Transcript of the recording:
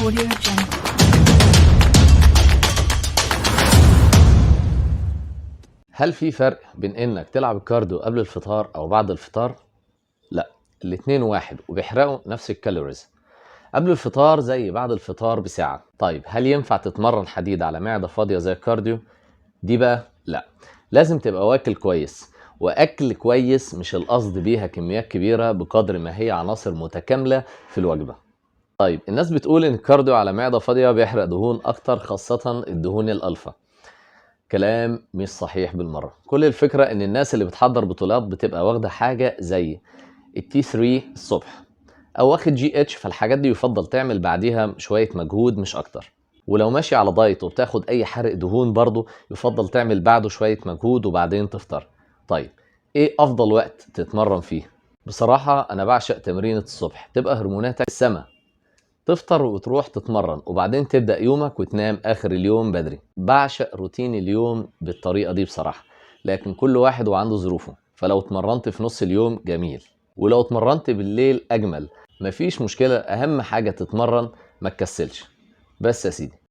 Audio Jungle. هل في فرق بين انك تلعب ال cardio قبل الفطار او بعد الفطار؟ لا، الاتنين واحد وبيحرقوا نفس ال calories. قبل الفطار زي بعد الفطار بساعة. طيب هل ينفع تتمرن حديد على معدة فاضية زي ال cardio؟ دي بقى لا، لازم تبقى واكل كويس. واكل كويس مش القصد بيها كميات كبيرة بقدر ما هي عناصر متكاملة في الوجبة. طيب الناس بتقول ان ال cardio على معدة فاضية بيحرق دهون اكتر، خاصة الدهون الالفا. كلام مش صحيح بالمرة. كل الفكرة ان الناس اللي بتحضر بطولات بتبقى واخدة حاجة زي ال T3 الصبح او واخد GH، فالحاجات دي يفضل تعمل بعديها شوية مجهود مش اكتر. ولو ماشي على diet وبتاخد اي حرق دهون برضو يفضل تعمل بعده شوية مجهود وبعدين تفطر. طيب ايه افضل وقت تتمرن فيه؟ بصراحة انا بعشق تمرينة الصبح، تبقى هرموناتك السما، تفطر وتروح تتمرن وبعدين تبدأ يومك وتنام آخر اليوم بدري. بعشق روتين اليوم بالطريقة دي بصراحة، لكن كل واحد وعنده ظروفه، فلو اتمرنت في نص اليوم جميل، ولو اتمرنت بالليل أجمل، مفيش مشكلة. أهم حاجة تتمرن، ما تكسلش. بس يا سيدي.